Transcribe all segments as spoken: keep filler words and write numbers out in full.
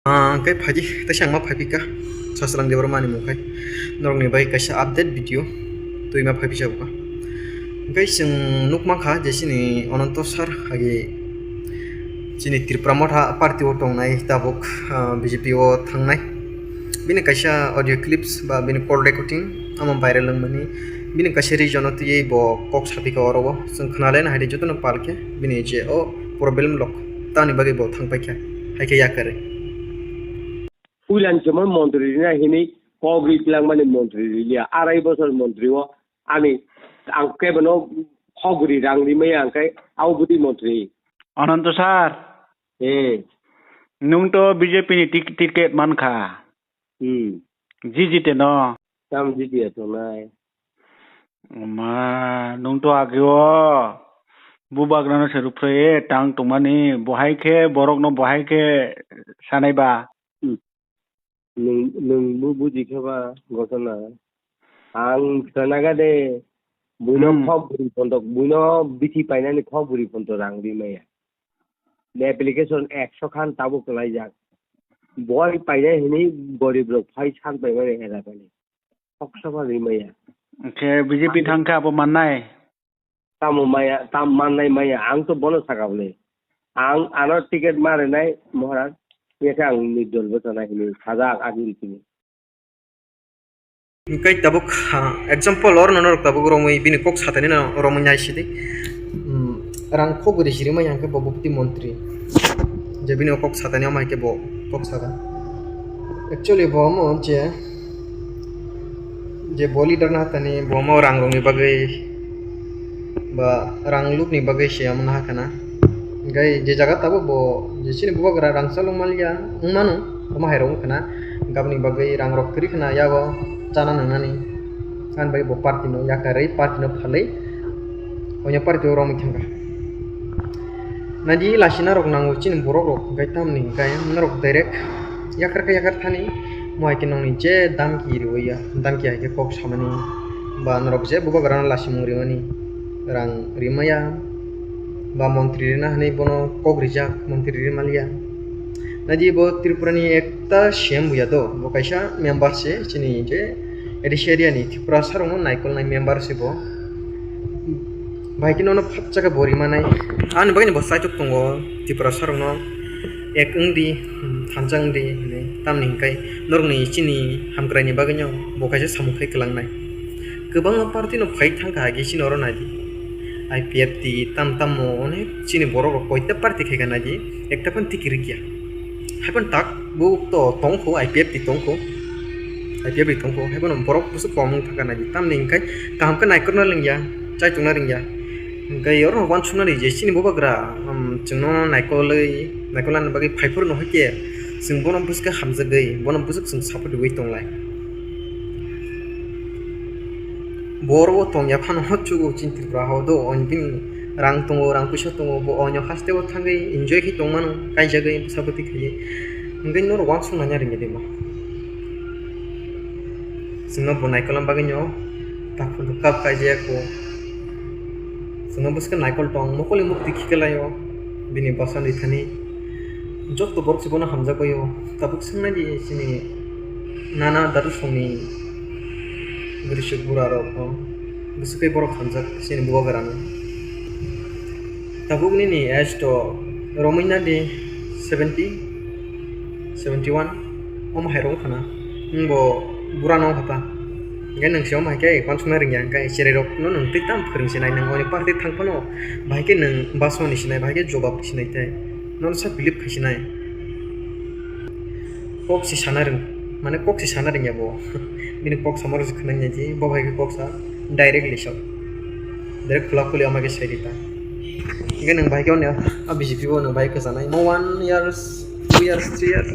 Ah, hwnkhe phaidi, teisa ang ma phaiphika, Sasrang Debbarma ni mung khai norokni bai kaisa update video twi ma phaiphisa bwkha. Hwnkhe chwng nukmankha je chini Ananto sir agi chini Tipra Motha party o tongnai tabuk, ah, B J P o thangnai. Bini kaisa audio clips ba bini call recording omo viral wngmani. Bini kaisa region o twiwi bo kok saphika oro o. Chwng khwnale na hai di jotono pal khe bini je o problem lok tamni bagwi bo thangpaikha, hai khe yakarwi. Puilan chumui montri rina hini kok ri twlangmani montri riliya. Arai bosor montri o ani ang kebono khogri rang rimaya ang khe au bwtwi montri. Ananto sir. Eh. Nwng to B J P ni tik-, ticket mankha. Hmm. Jijite no. Tam jiti ya tongnai. Ma, nwng to ageo bubagrano se rupre tang tongmani, bohai khe borokno bohai khe sanai ba. Hmm. Nwng, nwng bo buji khe ba gotona. Ang sanaga de, buino Hmm. Khok bwrwi pontok, buino bithi painani khok bwrwi pontok rang rimaya. Application ekso khan tabuk kwlaijak. Boi painai hwnwi gorib rok phai sak bai mani era bani. Kok soba rimaya. Hwnkhe B J P thangkhe abo mannai? Tamo maya, tam mannai maya, ang to bono saka bwle. Ang ano ticket ma rinai Maharaj, yakhe ang ni dol bwchanai hwnwi sajak agini simi. Hwnkhe tabuk, ah, example, oro norok tabuk romwi bini kok satani no romwi nai sidi. Hmm, rang khogwi rimai hwnkhe bo bupti montri. Je bini kok satani omo hai khe bo kok saka. Actually, bo omo je, je bo leader na tani bo omo rang rokni bagwi ba rang lukni bagwi se omo naha khana. Hwnkhe je jaga tabuk bo je chini bubagra rang chalok maliya wng mano, omo hai rok wng khana. Gabni bagwi rang rok kwrwi khana yago chana nangnani. Ani bagwi bo party no yakarwi, party no phalwi, oino party o romwi thangkha. Naidi lasina rok nango chini borok rok, hwnkhe tamni hwnkhe norok direct yakar khe yakar thani, mo hai khe nongni je damki riwi ya, damki hai khe kok samani, ba norok je bubagrano lasimung rimani, rang rimaya, ba montri rina hwnwi bono kok rijak, montri rimaliya. Naidi bo Tripura ni ekta C M buya do, bo kaisa member se chini je A D C area ni Tripura sarokno naikolnai member se bo. Bahai khe nono phakcha khe bo rimanai. Ani bagwi bo saichuk tongo Tripura sarokno ek wng di, hmm, thansa wng di hinwi. Tamni hwnkhe norokni chini hamkraini bagwino bo kaisa samung khai kwlangnai. Kwbangma party no phai thangkha agi chini oro naidi. I P F T tam tammo onek chini borok rok koita party khaikha naidi, ekta phano tiki rikya. Haiphano tak bo to tongkho, I P F T tongkho. I P F T tongkho, haiphano borok bwswk kom wng thangkha naidi. Tamni hwnkhe kaham khe naikolna lengya, chaichukna rengya. Hwnkhe oro wansuknani je chini bubagra, um, chwngno naikolwi, naikolnani bagwi phaiphuru no hai khe chwng bono bwswk khe hamjagwi, bono bwswk chwng support rwui tonglai. Bo oro o tongya phano chugo chini Tripura hao do, oni bini rang tongo, rang puisa tongo, bo onyo haste o thangwi enjoy khe tongmano, kaijagwi bwsa bwtwi khaiwi. Hwnkhe norok wansuknani rwngya de ma. Chwngno bo naikolna bagwino takhuk kap kaijaya kho. Chwngno bwskhe naikol tong, mokolni mukti khiklai o, bini bwsa ni thani. Joto borok se bono hamjak bai o. Tabuk swngna di chini nana dadu songni bwrwisuk bura rok no bwswk khe borok hamjak chini bubagra no. Tabuk nini age to romwi na di seventy, seventy one, omo hai rok wngkha na. Nwng bo bura no wngkha ta. Hwnkhe nwng se omo hai khe wansukna rwngya, hwnkhe cherai rok no nwng twi tam phwrwng se nai, nwng oni party thang phano bahai khe nwng bus mani se nai, bahai khe jobab se nai tei. Nono sa believe khai se nai. Kok se sana rwng, mane kok se sana rwngya bo. Bini kok samaro se khwnai nai di, bo bai khe kok sa directly sa. Direct khula khuli ama khe sai di ta. Hingke nwng bai khe ono a B J P bo nwng bai khe sanai. Mo one years, two years, three years.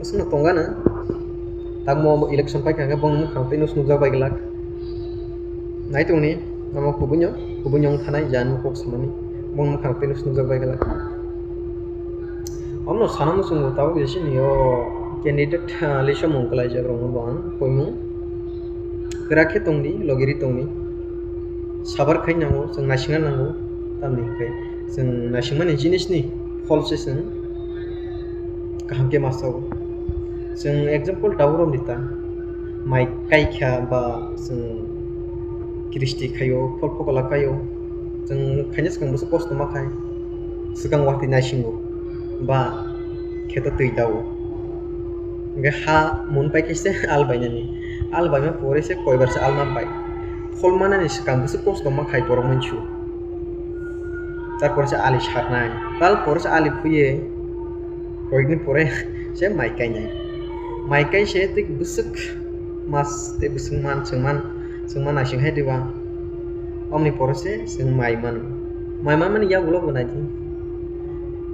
Aswkno tongga nwng. Tamo election pai kha khe bong mukhang tei nukjak bai glak. Nai tongni, omo kubunyo, kubunyo wng thanai, jan kok samani. Bong mukhang tei nukjak bai glak. Omo sana muchungo tabuk je chini o candidate, ah, list o mung kwlaijak rok no bo ang koimung. Kwrak khe tongdi, logiri tongdi. Sabar khai nango, chwng naisingna nango. Tamni hwnkhe chwng naisingmani jinisni pholse chwng kaham khe ma sao. Chwng example tabuk romdi ta, mai kaikha ba chwng kristi khaio, phol phokola khaio, chwng khaina swkang bwswk kosto ma khai, swkang watwi naisingo ba kheto twi dao. Hwnkhe ha mun pai khe se al bainani, al baima pore se koibar se al ma bai. Phol manani swkang bwswk kosto ma khai borok mansu. Tarpore se ali sarnai, tarpore se ali phuye, koikni pore se mai kainai. Mai kai se tei bwswk mas tei bwswk man chwng man chwng man naising hai diba. Omni pore se chwng mai mano. Mai manmani yagulo bo naidi.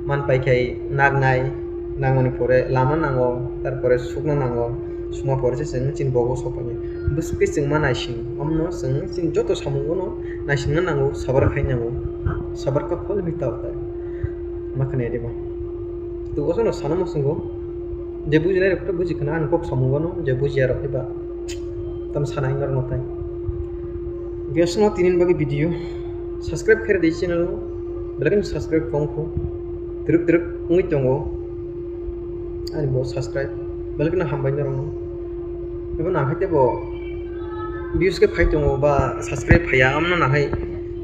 Man pai khai naknai, nangmani pore lama nango, tarpore sukna nango, sukma pore se chwng chini bogo sokphainai. Bwswk khe chwng ma naising, omno chwng chini joto samungo no naisingna nango, sabar khai nango, sabar ka phol mita utai. Ma khani diba. To oso no sana musungo, je bujinai rok to buji khana, ani kok samungo no, je bujiya rok diba. Tam sana hingar no tai. Gesno tinin bagi video, subscribe khere di channel no, belakang subscribe tongkho, truk truk ungui tongo. Ani bo subscribe belai kheno hambai norokno. Ebo nang hai tebo views khe phai tongo ba subscribe phaiya, amno nang hai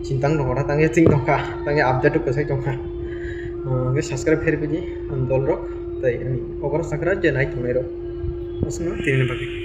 chintang tongo da, tangya ching tongkha, tangya update rok kwsai tongkha. Hwnkhe subscribe khe rwdi ang dol rok tei ani okra sakra je nai tongnai rok. Aswkno tini bagwi.